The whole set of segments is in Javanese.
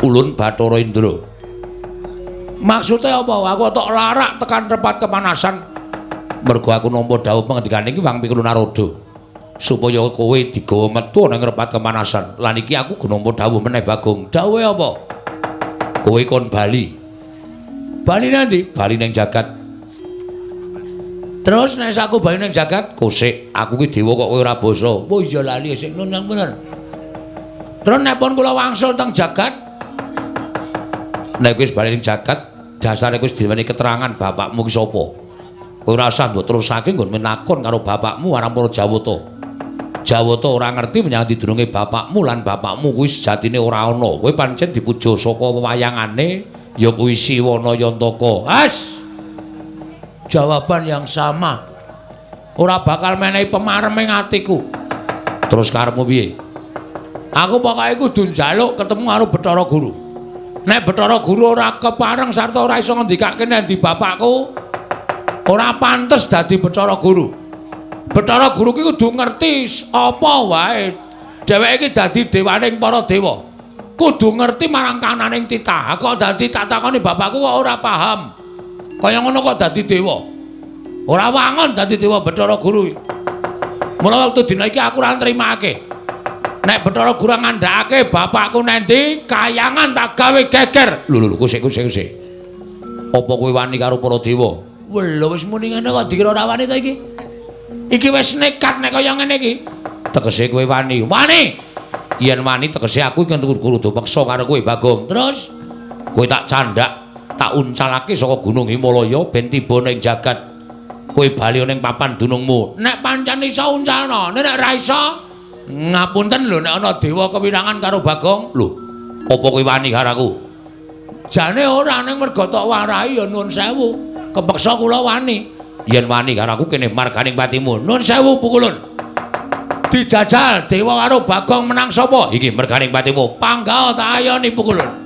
Ulun Bathara Indra. Maksude apa? Aku tok larak tekan tempat kepanasan. Mergo aku nampa dawuh pengendikane iki Wang Pikul Narada. Supaya kowe digawa metu nang repat kepanasan. Lan iki aku nampa dawuh meneh Bagong. Dawuhe apa? Kowe kon bali. Bali nanti? Bali ning jagat. Terus nek aku bali ning jagat, kosek aku ki dewa kok kowe ora basa. Oh iya lali sik nun bener. Terus nek pun kula wangsul teng jagat, nek wis bali ning jagat, dasare wis diweni keterangan bapakmu ki sapa. Kowe ora usah mbok terusake nggon menakon karo bapakmu marang para Jawata. Jawata ora ngerti menyang didurunge bapakmu lan bapakmu kuwi sejatine ora ana. Kowe pancen dipuja saka wewayangane ya kuwi Siwana Yantaka. As. Jawaban yang sama. Ora bakal menehi pemarem ing atiku. Terus karepmu piye? Aku pokoke kudu njaluk ketemu karo Bathara Guru. Nek Bathara Guru ora kepareng sarta ora iso ngendikake nek ndi bapakku, ora pantes dadi Bathara Guru. Bathara Guru ki kudu ngerti apa wae. Dheweke iki dadi dewaning para dewa. Kudu ngerti marang kananing titah. Kok dadi tak takoni bapakku kok ora paham. Kaya ngono kok dadi dewa. Ora wangun dadi dewa Bathara Guru. Mula wektu dina iki aku ora nrimake. Nek Bathara Guru ngandhakake bapakku nendi, kayangan tak gawe geger. Lho lho kusik kusik kusik. Apa kowe wani karo para dewa? Lho wis muni ngene kok dikira ora wani ta iki? Iki wis nekat nek kaya ngene iki. Tegese kowe wani. Wani. Yen wani tegese aku iki kudu peksa karo kowe Bagong. Terus kowe tak candhak, tak uncalake saka Gunung Himalaya ben tiba ning jagat. Kowe bali ning papan dunungmu. Nek pancen iso uncalno, nek ora iso ngapunten lho nek ana dewa kewirangan karo Bagong. Lho, apa kowe wani karo aku? Jane ora, ning mergo tok warahi ya nuwun sewu. Kepeksa kula wani. Yen wani karo aku kene marganing patimu. Nuwun sewu pukulun. Dijajal dewa karo Bagong menang sapa? Iki merganing patimu. Panggah tak ayoni pukulun.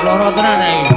Loro tenan iki.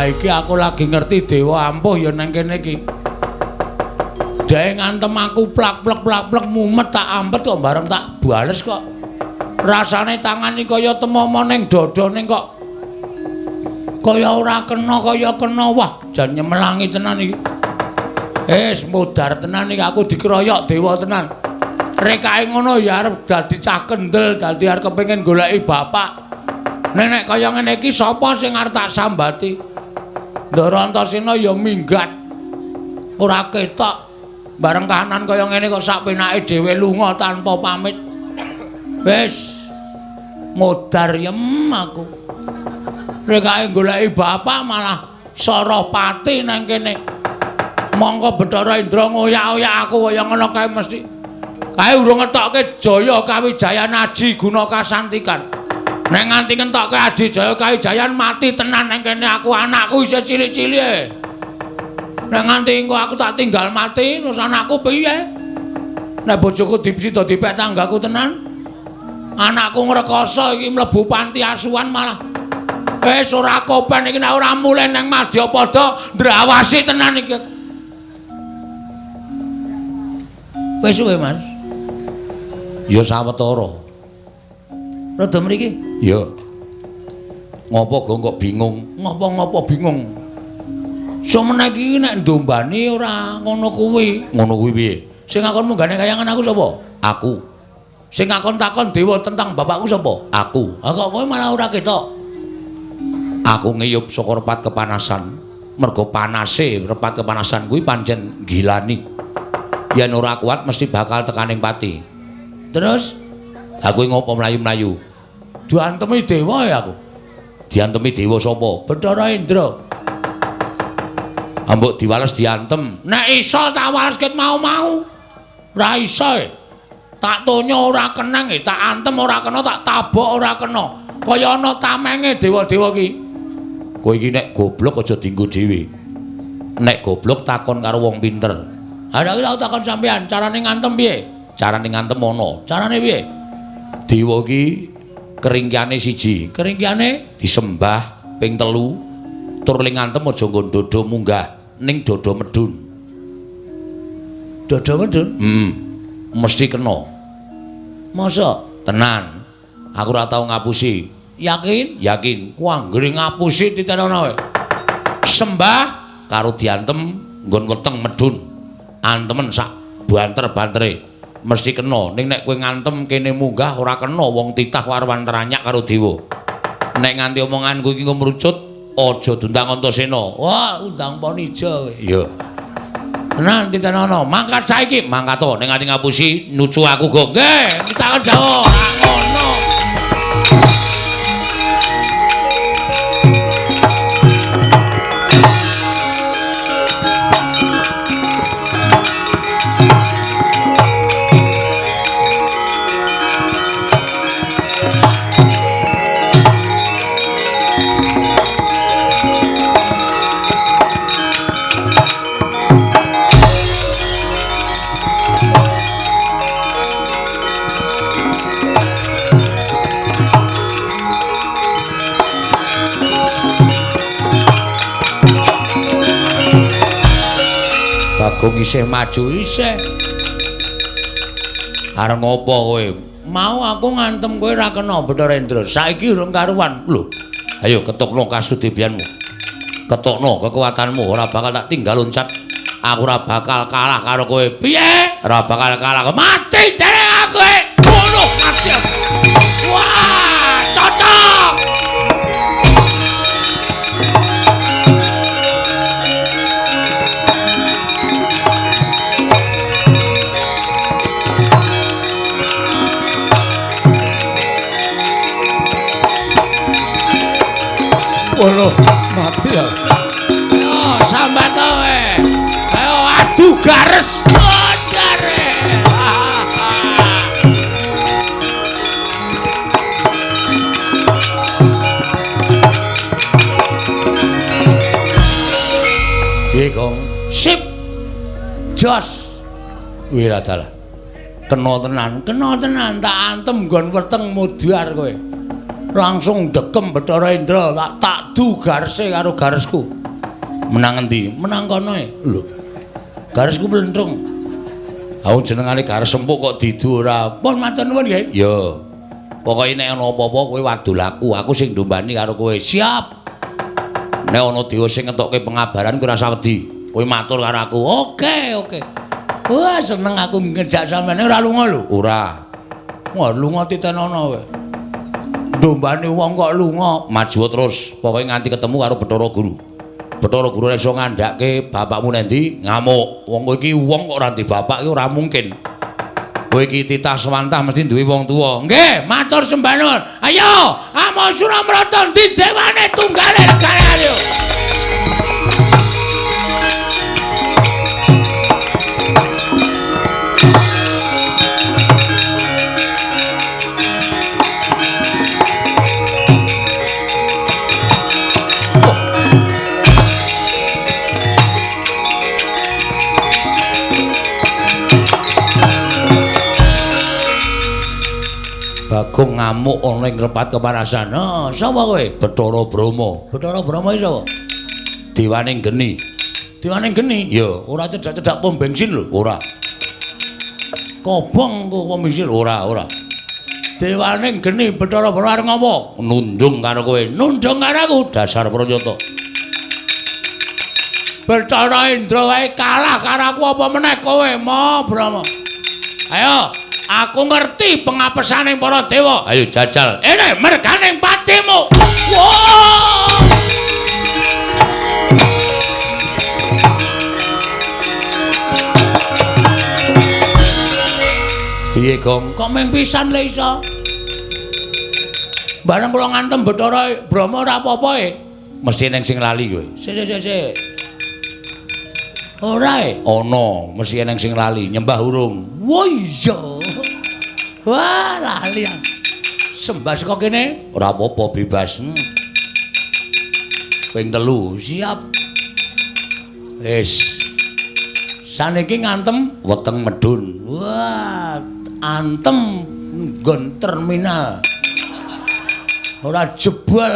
Iki aku lagi ngerti dewa ampuh ya nang kene iki. Dhek ngantem aku plak-plek plak-plek mumet tak ampet kok bareng tak bales kok. Rasane tangan iki kaya temomo ning dada ning kok kaya ora kena kaya kena. Wah, jan nyemelangi tenan iki. Wis modar tenan iki aku dikeroyok dewa tenan. Rekake ngono ya arep dadi cah kendel, dadi arep kepengin goleki bapak. Nek nek kaya ngene iki sapa sing arep tak sambati? Ndara Antasena ya minggat. Ora ketok. Bareng kahanan kaya ngene kok sak penake dhewe lunga tanpa pamit. Wis modar yem aku. Rekake goleki bapak malah Sarapati nang kene. Mongko Bathara Indra ngoyak-oyak aku kaya ngono kae mesti. Kae urung ngetokke Jaya Kawijayan Aji Guna Kasantikan. Nek nganti ngentokke Aji Jaya Kaijayan mati tenan nang kene aku, anakku isih cilik-cilik. Nek nganti engko aku tak tinggal mati, terus anakku piye? Nek bojoku dipsida dipek tanggaku tenan. Anakku ngrekoso iki mlebu panti asuhan malah. Wis ora kopen iki nek ora mulih nang Madyapada ndrawasi tenan iki. Wis suwe, Mas. Ya sawetara. Rada mriki? Ya. Ngopo gong kok bingung? Ngopo-ngopo bingung. Semene iki nek ndombani ora ngono kuwi. Ngono kuwi piye? Sing ngakon munggane kayangan aku sapa? Aku. Sing ngakon takon dewa tentang bapakku sapa? Aku. Ha kok kowe malah ora ketok. Aku ngiyup saka repat kepanasan. Mergo panase repat kepanasan kuwi pancen gilani. Yen ora kuat mesti bakal tekaning pati. Terus aku ngopo mlayu-mlayu? Diantemi dewa ya aku. Diantemi dewa sapa? Bathara Indra. Ambok diwales diantem. Nek iso tak wales ket mau-mau. Ora iso. Tak tonyo ora kenang, tak antem ora kena, tak tabok ora kena. Kaya ana tamenge dewa-dewa ki. Kowe iki nek goblok aja dienggo dhewe. Nek goblok takon karo wong pinter. Ha nek aku takon sampean, carane ngantem piye? Carane ngantem ana. Carane piye? Dewa ki keringkiane siji, keringkiane disembah ping 3. Tur ling ngantem aja nggon dodo munggah ning dodo medun. Dodo medun? Heeh. Mesti kena. Masa? Tenan. Aku ora tau ngapusi. Yakin? Yakin. Ku anggere ngapusi titenono kowe. Sembah karo diantem nggon weteng medun. Antemen sak banter-bantere mesti kena. Ning nek kowe ngantem kene munggah ora kena, wong titah warwan teranyak karo dewa. Nek nganti omonganku iki ngrucut aja diundang Antasena. Wah, undang Ponija kowe. Iya. Tenan titenono, mangkat saiki, mangkat to nek nganti ngapusi nucu aku go. Nggih, takon Jawa, ora ngono. Bagong isih maju isih. Arep ngopo kowe? Mau aku ngantem kowe ora kena Bathara Indra. Saiki urung karuan. Lho, ayo ketokno kasudebianmu. Ketokno kekuatanmu, ora bakal tak tinggal loncat. Aku ora bakal kalah karo kowe. Piye? Ora bakal kalah. Mati jare aku. Ngono mati aku. Wah, cocok. Waduh, mati ya. Ayo, sambat kowe. Ayo adu gares. Oh, jare. Piye, Gong? Sip. Jos. Wih, dalah. Kena tenan, tak antem nggon weteng mudhar kowe. Langsung dekem Bathara Indra, tak du garese karo garesku. Menang endi? Menang kono e. Lho. Garesku mlentrung. Aku jenengane gares empuk kok didu ora. Pun matur nuwun nggih. Ya. Pokoke nek ana apa-apa kowe wadul aku, aku sing ndombani karo kowe. Siap. Nek ana dewa sing ngetokke pengabaran kowe ora usah wedi. Kowe matur karo aku. Oke, oke. Wah, seneng aku ngejak sampeyan ora lunga lho. Ora. Wah, lunga titenono kowe. Dombane wong kok lunga, maju terus. Pokoke nganti ketemu karo Bathara Guru. Bathara Guru ora iso ngandhake bapakmu nendi ngamuk. Wong kowe iki wong kok ora ndek bapak iki ora mungkin. Kowe iki titah sewantah mesti duwe wong tuwa. Nggih, matur sembah nuwun. Ayo, Amo Suramrata ndi dewane tunggale regane ayo. Bagong ngamuk ana ing repat kepanasan. "Ha, sapa kowe?" "Bathara Brahma." "Bathara Brahma iki sapa?" "Dewaning geni." "Dewaning geni?" "Ya, ora cedhak-cedhak pom bensin lho." "Ora." "Kobong kok pom bensin?" "Ora, ora." "Dewaning geni Bathara Brahma arep ngopo?" "Nundung karo kowe." "Nundung karo aku?" "Dasar pranyata. Bathara Indra wae kalah karo aku apa meneh kowe, Ma Brahma. Ayo, aku ngerti pengapesaning para dewa. Ayo jajal. Ini merganing patimu." Wah! Piye, Gong? Kok mung pisan le iso? Bareng kula ngantem Bathara Brahma ora apa-apa e. Mesti eneng sing lali kowe. Sik sik sik. Ora e? Ana, mesti eneng sing lali, nyembah urung. Wah iya. Wah, lali. Sembah saka kene ora apa-apa, bebas. Ping 3, siap. Wis. Saniki ngantem weteng medun. Wah, antem nggon terminal. Ora jebol,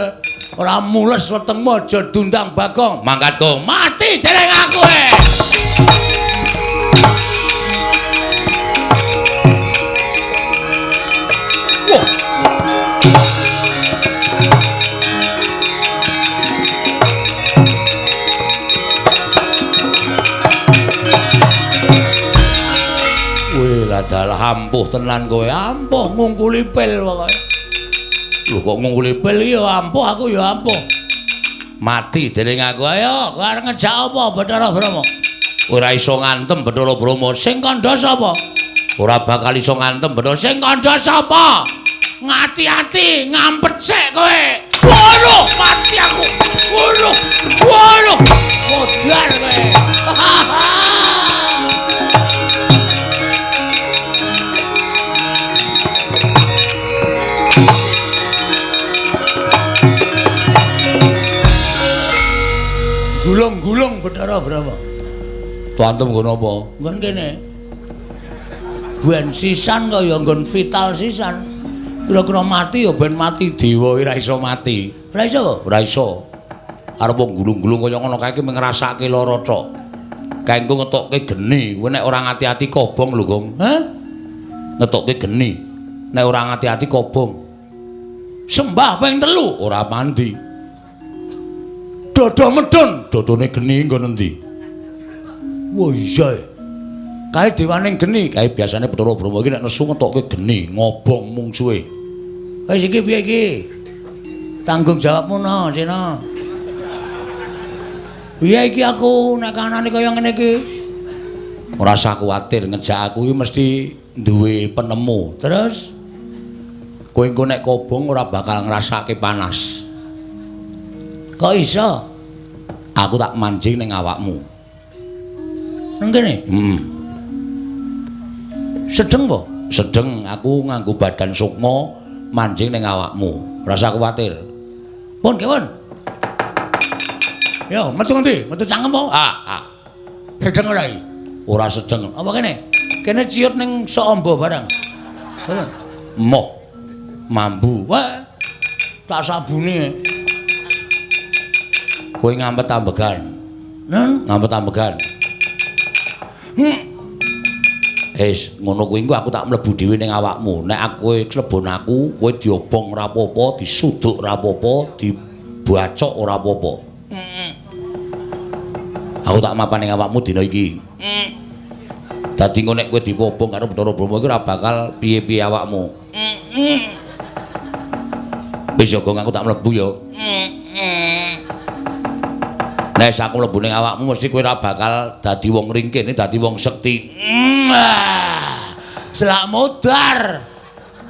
ora mules wetengmu aja dundang Bagong. Mangkat Gong, mati dereng aku e. Wah. Wih, ladalah ampuh tenan kowe, ampuh ngungkuli pil pokoke. Lho kok ngungkuli pil iki ya ampuh, aku ya ampuh. Mati dereng aku. Ayo, kowe arep ngejak apa Bathara Brahma? Ora iso ngantem Bathara Brahma. Sing kandha sapa? Ora bakal iso ngantem Bathara. Sing kandha sapa? Ngati-ati, ngampet sik kowe. Waduh, mati aku. Waduh. Waduh. Modar kowe. Gulung-gulung Bathara Brahma. Tuantem nggon apa? Nggon kene. Ben sisan kaya nggon vital sisan. Kira-kira mati ya ben mati dewa ora iso mati. Ora iso? Ora iso. Arep wong gulung-gulung kaya ngono kae iki ngrasake lara tok. Kae engko ngetokke geni, kowe nek ora ngati-ati kobong lho, Gong. Hah? Ngetokke geni. Nek ora ngati-ati kobong. Sembah ping 3 ora mandi. Dodo medun, dodone geni nggon endi? Wah iya. Kae dewaning geni, kae biasane Bathara Brahma iki nek nesu ngetokke geni, ngobong mungsuhe. Wis iki piye iki? Tanggung jawabmu no, Sena. Piye iki aku nek kanane kaya ngene iki? Ora usah kuwatir, ngejak aku iki mesti duwe penemu. Terus kowe engko nek kobong ora bakal ngrasake panas. Kok iso? Aku tak mancing ning awakmu. Nang kene? Heeh. Sedeng po? Sedeng, aku nganggo badan sukma mancing ning awakmu. Ora usah kuwatir. Pun, kewon. Yo, metu ngendi? Metu cangkem po? Ah, ah. Sedeng ora iki? Ora sedeng. Apa kene? Kene ciut ning sok amba barang. Moh. Mambu. Wah. Tak sabune. Kowe ngampet ambegan. Nen, ngampet ambegan. Wis, ngono kuwi engko aku tak mlebu dhewe ning awakmu. Nek aku klebon aku, kowe diobong ora apa-apa, disuduk ora apa-apa, dibacok ora apa-apa. Aku tak mapan ning awakmu dina iki. Dadi engko nek kowe diobong karo Bathara Brahma iki ora bakal piye-piye awakmu. Wis ya, Gong, aku tak mlebu ya. Nek aku mlebu ning awakmu mesti kowe ora bakal dadi wong ringkih, dadi wong sekti. Selak modar.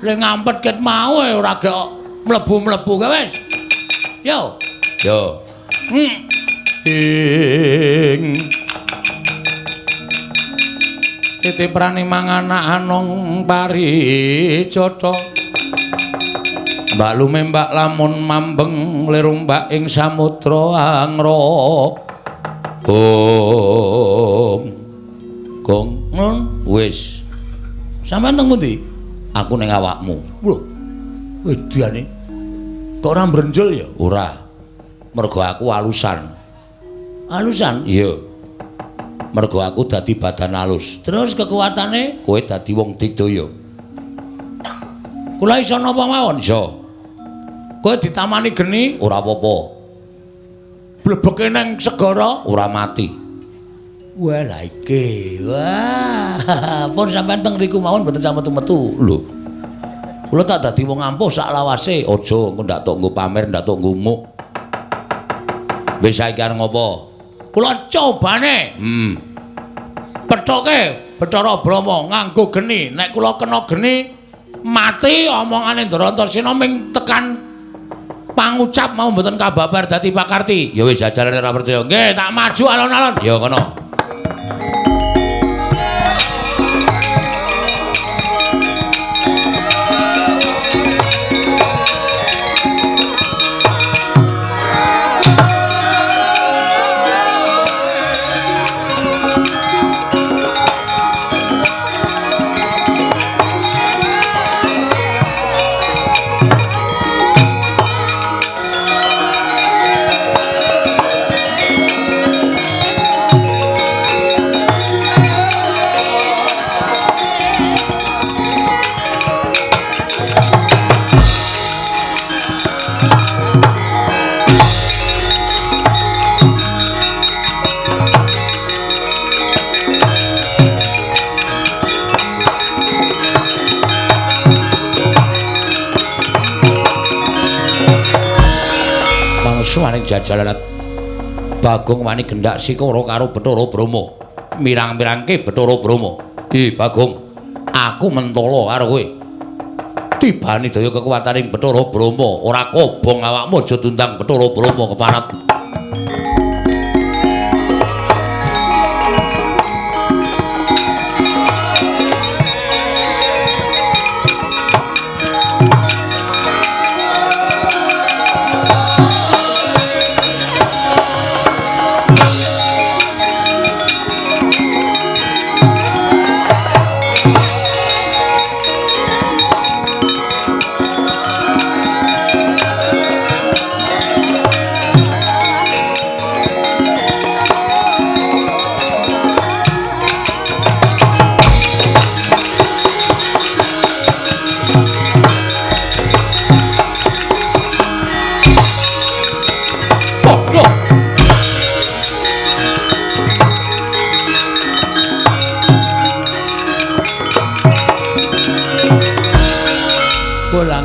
Le ngampet ket mau ora gek mlebu-mlebu kae wis. Yo. Yo. Ing titi prani manganak anung paricata. Mbak lumembak lamun mambeng lirumbak ing samudra angra. Gong. Gong, nun wis. Sampeyan teng pundi? Aku ning awakmu. Lho. Wedane. Kok ora mbrenjul ya? Ora. Mergo aku alusan. Alusan? Iya. Mergo aku dadi badan alus. Terus kekuatane kowe dadi wong digdaya. Kula iso napa mawon? Iso. Kowe ditamani geni ora apa-apa. Blebeke nang segara ora mati. Wah, lha iki. Wah, pun sampean teng riku mawon mboten sampe metu-metu. Lho. Kula tak dadi wong ampuh sak lawase. Aja engko ndak tok nggo pamer, ndak tok ngumuk. Wis saiki arep ngopo? Kula cobane. Pethoke Bathara Brahma nganggo geni. Nek kula kena geni mati omongane Ndara Antasena ming tekan pangucap mau mboten kababar dadi pakarti. Ya wis jajalane ora percaya. Nggih, tak maju alon-alon. Ya kono. Suwaning jajalan Bagong wani gendak sikara karo Bathara Brahma. Mirang-mirangke Bathara Brahma. "Ih Bagong, aku mentala karo kowe. Tibani daya kekuwataning Bathara Brahma, ora kobong awakmu aja diundang Bathara Brahma keparat."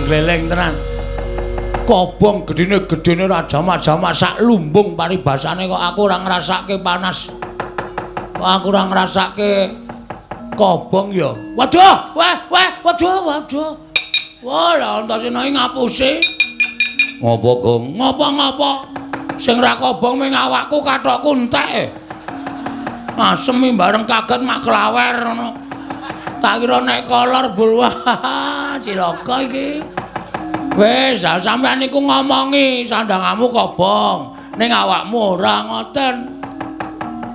Gleleng tenan. Kobong gedene-gedene ra jamak-jamak sak lumbung paribasane kok aku ora ngrasake panas. Kok aku ora ngrasake kobong ya. Waduh, wah, wah, waduh, waduh. Wah, lha Antasena iki ngapusi. Ngopo, Gong? Ngopo-ngopo? Sing ra kobong ming awakku kathokku entek. Asem bareng kaget mak klawer ngono. Tak kira nek kolor bul wah cilaka iki. Wis, sampean niku ngomongi sandangamu kobong, ning awakmu ora ngoten.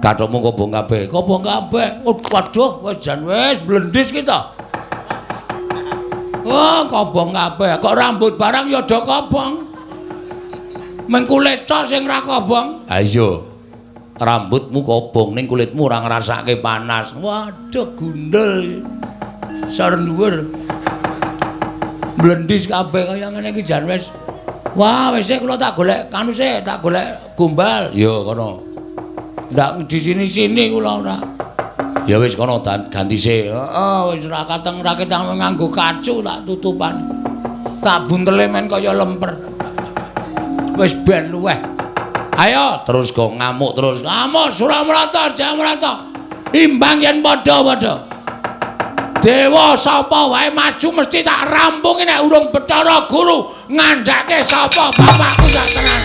Kathokmu kobong kabeh, kobong kabeh. Waduh, wis jan wis blendis kita. Wah, kobong kabeh. Kok rambut barang ya do kobong. Meng kulit tok sing ra kobong. Ha iya. Rambutmu kobong ning kulitmu ora ngrasake panas. Waduh, gundul. Sor dhuwur. Blendis kabeh kaya ngene iki jan wis. Wah, wis kula tak golek kanu sik, tak golek gombal. Ya kono. Ndak di sini-sini kula ora. Ya wis kono ganti sik. Heeh, wis ora kateng ra ketang nganggo kacu tak tutupan. Tak buntele men kaya lemper. Wis ben luweh. Ayo terus kok ngamuk terus. Ngamuk Suramrata, Jamrata. Imbang yen padha-padha. Dewa sapa wae maju mesti tak rampungi nek urung Bathara Guru ngandhake sapa bapakku sak tenan.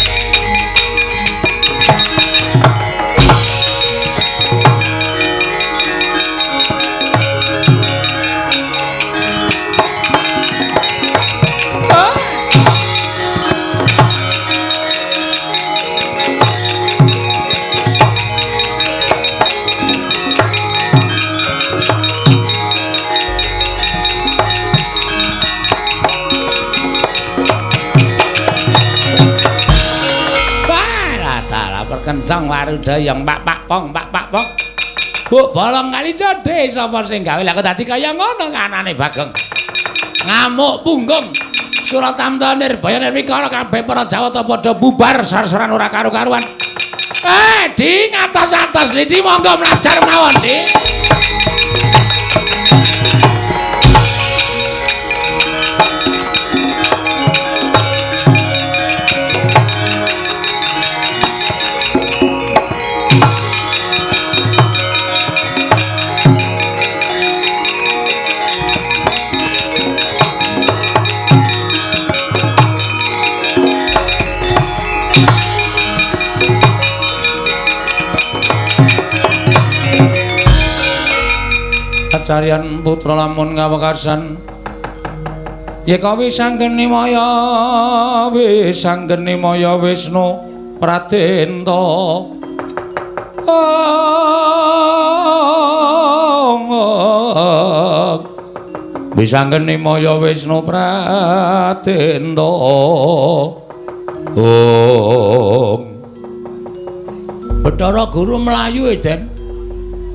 Kencang warudayang pak pak pong pak pak pong. Bu bolong kali jodhe sapa sing gawe lah kok dadi kaya ngono kanane Bagong. Ngamuk punggung. Suratamta Nirbaya Nirwikara kabeh para Jawata padha bubar sar-saran ora karu-karuan. Di ngatos-atos lidi monggo mlajar mawon, Di. Kacarian putra lamun kawekasan yeka wisanggeni maya wisanggeni maya Wisnu Pradenta wisanggeni maya Wisnu Pradenta. Bathara Guru mlayu Den.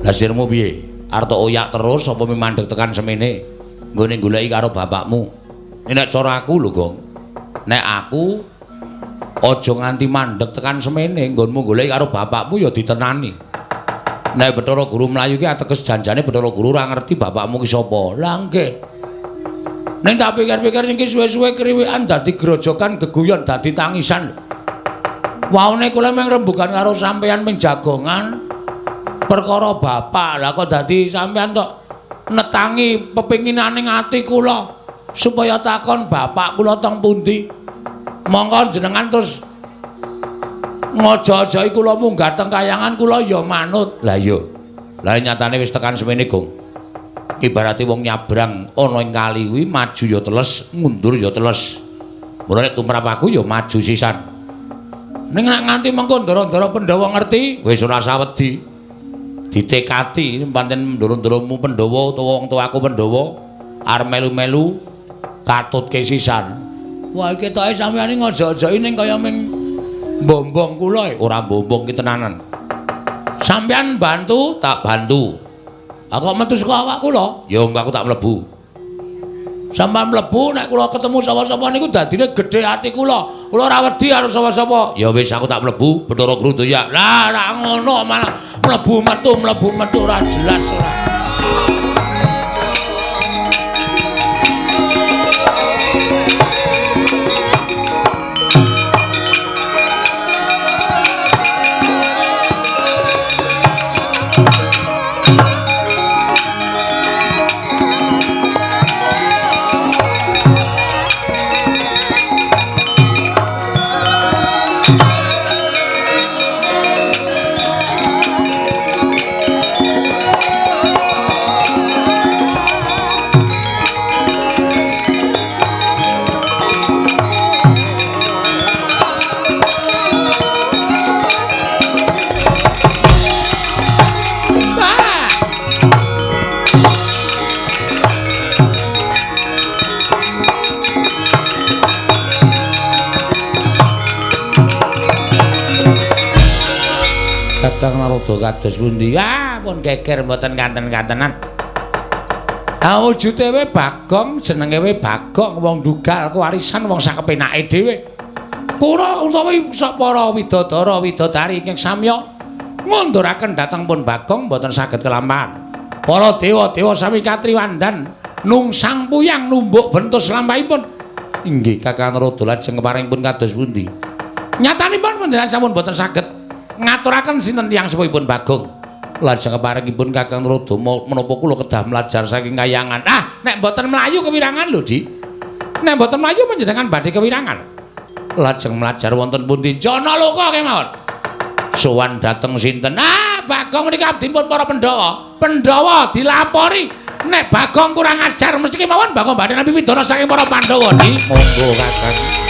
Lah sirmu piye? Arep oyak terus apa mandeg tekan semene nggone goleki karo bapakmu. Nek cara aku lho, Gong. Nek aku aja nganti mandeg tekan semene nggonmu goleki karo bapakmu ya ditenani. Nek Bathara Guru mlayu ki ateges janjane Bathara Guru ora ngerti bapakmu ki sapa. Lah nggih. Ning tak pikir-pikir niki suwe-suwe kriwikan dadi grojokan geguyon dadi tangisan. Waune kula mung rembugan karo sampeyan ming jagongan perkara bapak. Lah kok dadi sampeyan tok netangi pepinginane ati kula supaya takon bapak kula teng pundi. Monggo jenengan terus ngojo-ojoki kula munggah teng kayangan kula ya manut. Lah iya. Lah nyatane wis tekan semene, Gong. Ibarate wong nyabrang ana ing kali kuwi maju ya teles, mundur ya teles. Mula nek tumrap aku ya maju sisan. Ning nek nganti mengko ndara-ndara Pandhawa ngerti, wis ora usah wedi. Ditekati pancen ndoro-ndoromu Pandhawa utawa wong tuaku Pandhawa arep melu-melu katutke sisan. Wah iki ketoke sampeyan ngojo-ojoki ning kaya ming mbombong kula. Ora mbombong ki tenanan. Sampeyan bantu, tak bantu. Aku kok metu saka awak kula? Ya aku tak mlebu. Sampeyan mlebu nek kula ketemu sapa-sapa niku dadine gedhe ati kula. Kula ora wedi karo sapa-sapa. Ya wis aku tak mlebu, Bathara Guru ya. Lah ora ngono malah mlebu metu ora jelas ora. Kakang Narada kados pundi? Ah, pun geger mboten kanten-kantenan. Ah, wujude we Bagong, jenenge we Bagong, wong dugal kewarisan wong sak kepenake dhewe. Kura utawi sak para widodara widodari ingkang samya ngunduraken dhateng pun Bagong mboten saged kelampahan. Para dewa-dewa sami katriwandan nungsang puyang numbuk bentus lampahipun. Inggih Kakang Narada lajeng keparingipun kados pundi? Nyatanipun panjenengan sampun mboten saged ngaturaken sinten tiyang sepuhipun Bagong. Lajeng keparingipun Kakang Narada menapa kula kedah mlajar saking kayangan. Ah, nek mboten mlayu kewirangan lho, Dik. Nek mboten mlayu panjenengan badhe kewirangan. Lajeng mlajar wonten pundi? Janaloka kemawon. Sowan dhateng sinten? Ah, Bagong menika abdipun para Pandhawa. Pandhawa dilapori nek Bagong kurang ajar mesti kemawon Bagong badhe nampi pidana saking para Pandhawa, Dik. Monggo Kakang.